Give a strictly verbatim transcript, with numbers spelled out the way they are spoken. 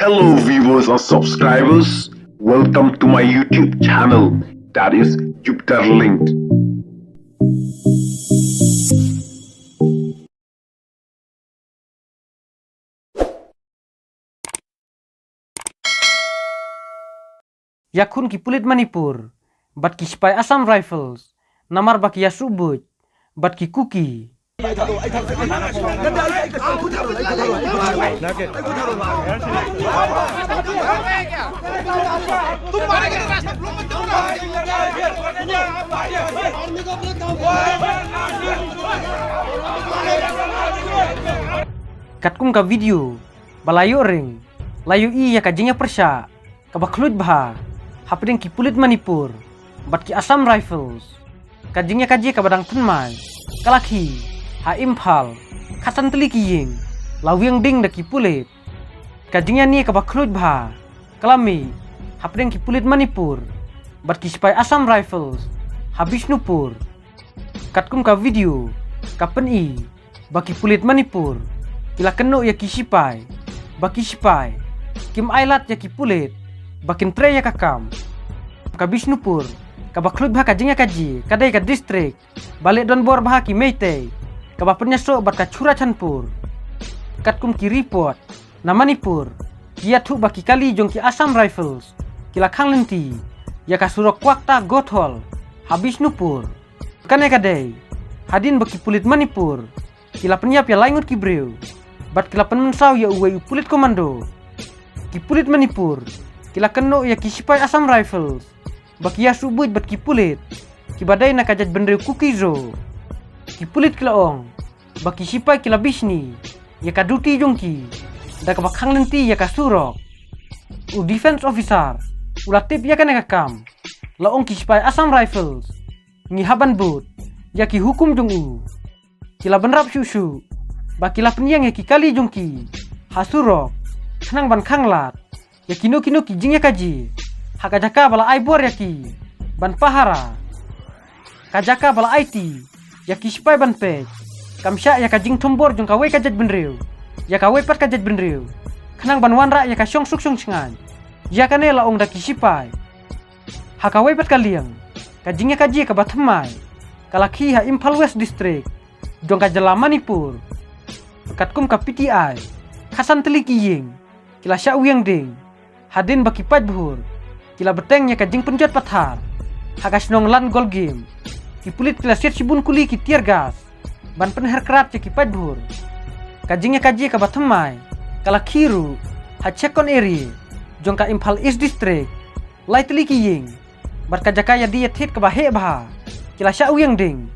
Hello viewers and subscribers, welcome to my YouTube channel, that is Jupiter Linked. Ïakhun ki pulit Manipur bad ki sipai Assam Rifles namar ba ki ïasuh buit bad ki Kuki. Katkum ka video ba la ïoh ring, la ïohi ïa ka jingïapyrshah kaba khluit bha hapdeng ki pulit Manipur bad ki Assam Rifles. Ka jingïakajia kaba dang thymmai ka la khie ha Imphal, khatsan tylli ki ïing la wiang ding da ki pulit. Ka jingïania kaba khluit bha ka la mih hapdeng ki pulit Manipur bad ki sipai Assam Rifles ha Bishnupur. Katkum ka video ka pyni ba ki pulit Manipur ki la kynnoh ïa ki sipai ba ki sipai kim ailad ïa ki pulit ba kin trei ïa ka kam. Ka Bishnupur kaba khluit bha ka jingïakajia ka dei ka district ba leh donbor bha ki Meitei kaba pynïasoh bad ka Churachandpur. Katkum ki report na Manipur, ki ïathuh ba ki kali jong ki Assam Rifles ki la khang lynti ïa ka surok Kwakta Gothol ha Bishnupur. Kane ka dei hadien ba ki pulit Manipur ki la pynïap ïa lai ngut ki briew bad ki la pynmynsaw ïa uwei u pulit komando. Ki pulit Manipur ki la kynnoh ïa ki sipai Assam Rifles ba ki ïasuh buit bad ki pulit kiba dei na ka jaitbynriew Kuki-Zo. Ki pulit ki la ong ba ki sipai ki la bishni ïa ka duty jong ki da kaba khang lynti ïa ka surok. U defense officer u la tip ïa kane ka kam, la ong ki sipai Assam Rifles ngi hap ban bud ïa ki hukum jong u. Ki la bynrap shuh shuh ba ki la pynïeng ïa ki kali jong ki ha surok khnang ban khanglad ïa kino kino ki jingïakajia ha ka jaka ba la ai bor ïa ki ban pahara. Ka jaka ba la aiti ïa ki sipai ban peit kam shah ïa ka jingthombor jong kawei ka jaitbynriew ïa kawei pat ka jaitbynriew khnang ban wanrah ïa ka shongsuk shongshngaiñ. Ïa kane la ong da ki sipai. Ha kawei pat ka liang, ka jingïakajia kaba thymmai ka la khie ha Imphal West District jong ka jylla Manipur. Katkum ka P T I, khatsan tylli ki ïing ki la shah wiang ding hadien ba ki paidbah ki la bteng ïa ka jingpynjot pathar ha ka shnong Langolgim. Ki pulit ki la siat shibun kuli ki tear gas ban pynher krad ïa ki paidbah. Ka jingïakajia kaba thymmai ka la khie ruh ha Checkon area jong ka Imphal East District. Lai tylli ki ïing bad ka jaka ïadie ïathied kaba heh bha ki la shah wiang ding